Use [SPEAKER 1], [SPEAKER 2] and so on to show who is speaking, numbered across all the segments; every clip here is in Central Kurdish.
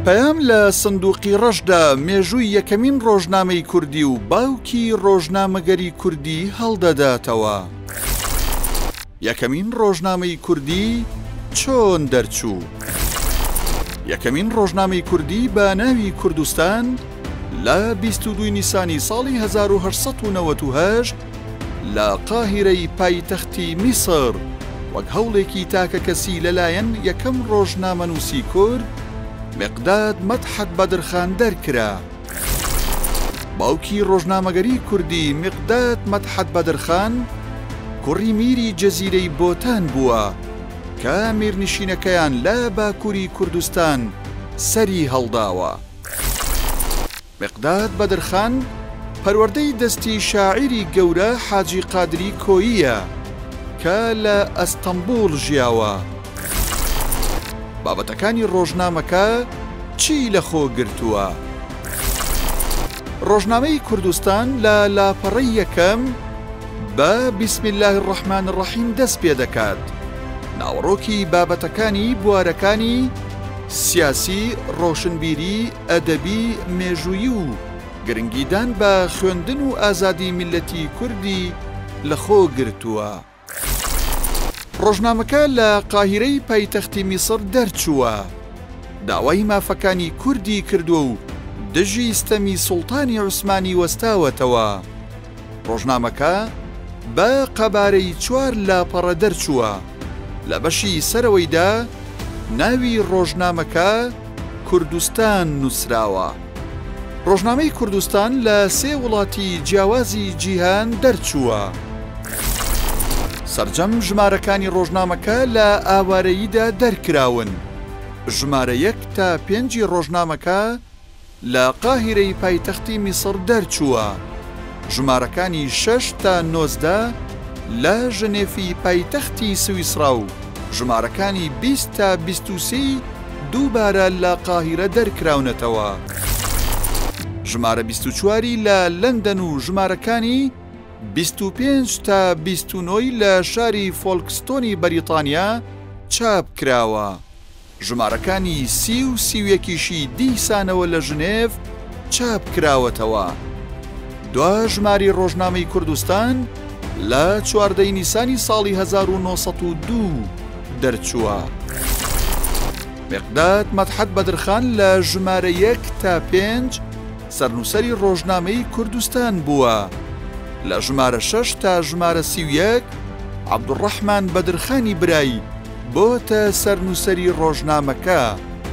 [SPEAKER 1] پەیام لە سندوقی ڕەشدا مێژووی یەکەمین ڕۆژنامەی کوردی و باوکی ڕۆژنامەگەری کوردی هەڵدەداتەوە. یەکەمین ڕۆژنامەی کوردی چۆن دەرچوو؟ یەکەمین ڕۆژنامەی کوردی بە ناوی کوردستان لە 22 نیسانی ساڵی 1898 لە قاهیرەی پایتەختی میسر وەک هەوڵێکی تاکەکەسی لەلایەن یەکەم ڕۆژنامەنووسی کورد مقداد مەدحەت بەدرخان دەرکرا. باوکی ڕۆژنامەگەری کوردی میقداد مەدحەت بەدرخان کوڕی میری جزیرەی بۆتان بووە کە میرنشینەکەیان لە باکووری کوردستان سەری هەڵداوە. میقداد بەدرخان پەروەردەی دەستی شاعیری گەورە حاجی قادری کۆییە کە لە ئەستەمبوڵ ژیاوە. بابەتەکانی ڕۆژنامەکە چی لەخۆ گرتووە؟ ڕۆژنامەی کوردستان لە لاپەڕەی یەکەم بە بسم اللە الرحمن الرحیم دەست پێ دەکات. ناوەڕۆکی بابەتەکانی بوارەکانی سیاسی، ڕۆشنبیری، ئەدەبی، مێژوویی و گرنگیدان بە خوێندن و ئازادی میللەتی کوردی لەخۆ گرتووە. ڕۆژنامەکە لە قاهیرەی پایتەختی میسڕ دەرچووە، داوای مافەکانی کوردی کردووە و دژی ستەمی سوڵتانی عوسمانی وەستاوەتەوە. ڕۆژنامەکە بە قەبارەی چوار لاپەڕە دەرچووە، لە بەشی سەرەوەیدا ناوی ڕۆژنامەکە کوردستان نووسراوە. ڕۆژنامەی کوردستان لە سێ وڵاتی جیاوازی جیهان دەرچووە. سەرجەم ژمارەکانی ڕۆژنامەکە لە ئاوارەییدا دەرکراون. ژمارە یەک تا پێنجی ڕۆژنامەکە لە قاهیرەی پایتەختی میسڕ دەرچووە، ژمارەکانی شەش تا 19 لە ژنێفی پایتەختی سویسڕا و ژمارەکانی 20 تا 23 ی دووبارە لە قاهیرە دەرکراونەتەوە. ژمارە 24 ی لە لەندەن و ژمارەکانی 25 تا 29 ی لە شاری فۆلکستۆنی بەریتانیا چاپ کراوە. ژمارەکانی سی و سی و یەکیشی دیسانەوە لە ژنێڤ چاپ کراوەتەوە. دوا ژماری ڕۆژنامەی کوردستان لە 14 ی نیسانی ساڵی 1902 دەرچووە. میقداد مەدحەت بەدرخان لە ژمارە یەک تا پێنج سەرنووسەری ڕۆژنامەی کوردستان بووە. لە ژمارە شەش تا ژمارە 31 عەبدولڕەحمان بەدرخانی برای بۆتە سەرنووسەری ڕۆژنامەکە.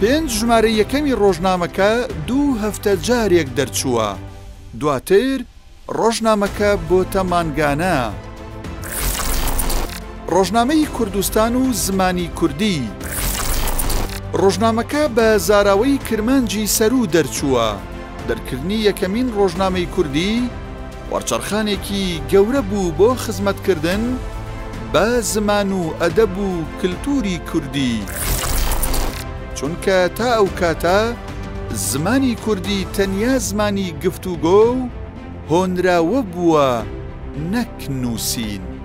[SPEAKER 1] پێنج ژمارەی یەکەمی ڕۆژنامەکە دوو هەفتە جارێک دەرچووە، دواتر ڕۆژنامەکە بۆتە مانگانە. ڕۆژنامەی کوردستان و زمانی کوردی. ڕۆژنامەکە بە زاراوەی کرمانجی سەروو دەرچووە. دەرکردنی یەکەمین ڕۆژنامەی کوردی وەرچەرخانێکی گەورە بوو بۆ خزمەتکردن بە زمان و ئەدەب و کلتوری کوردی، چونکە تا ئەو کاتە زمانی کوردی تەنیا زمانی گفتوگۆ و هۆنراوە بووە نەک نووسین.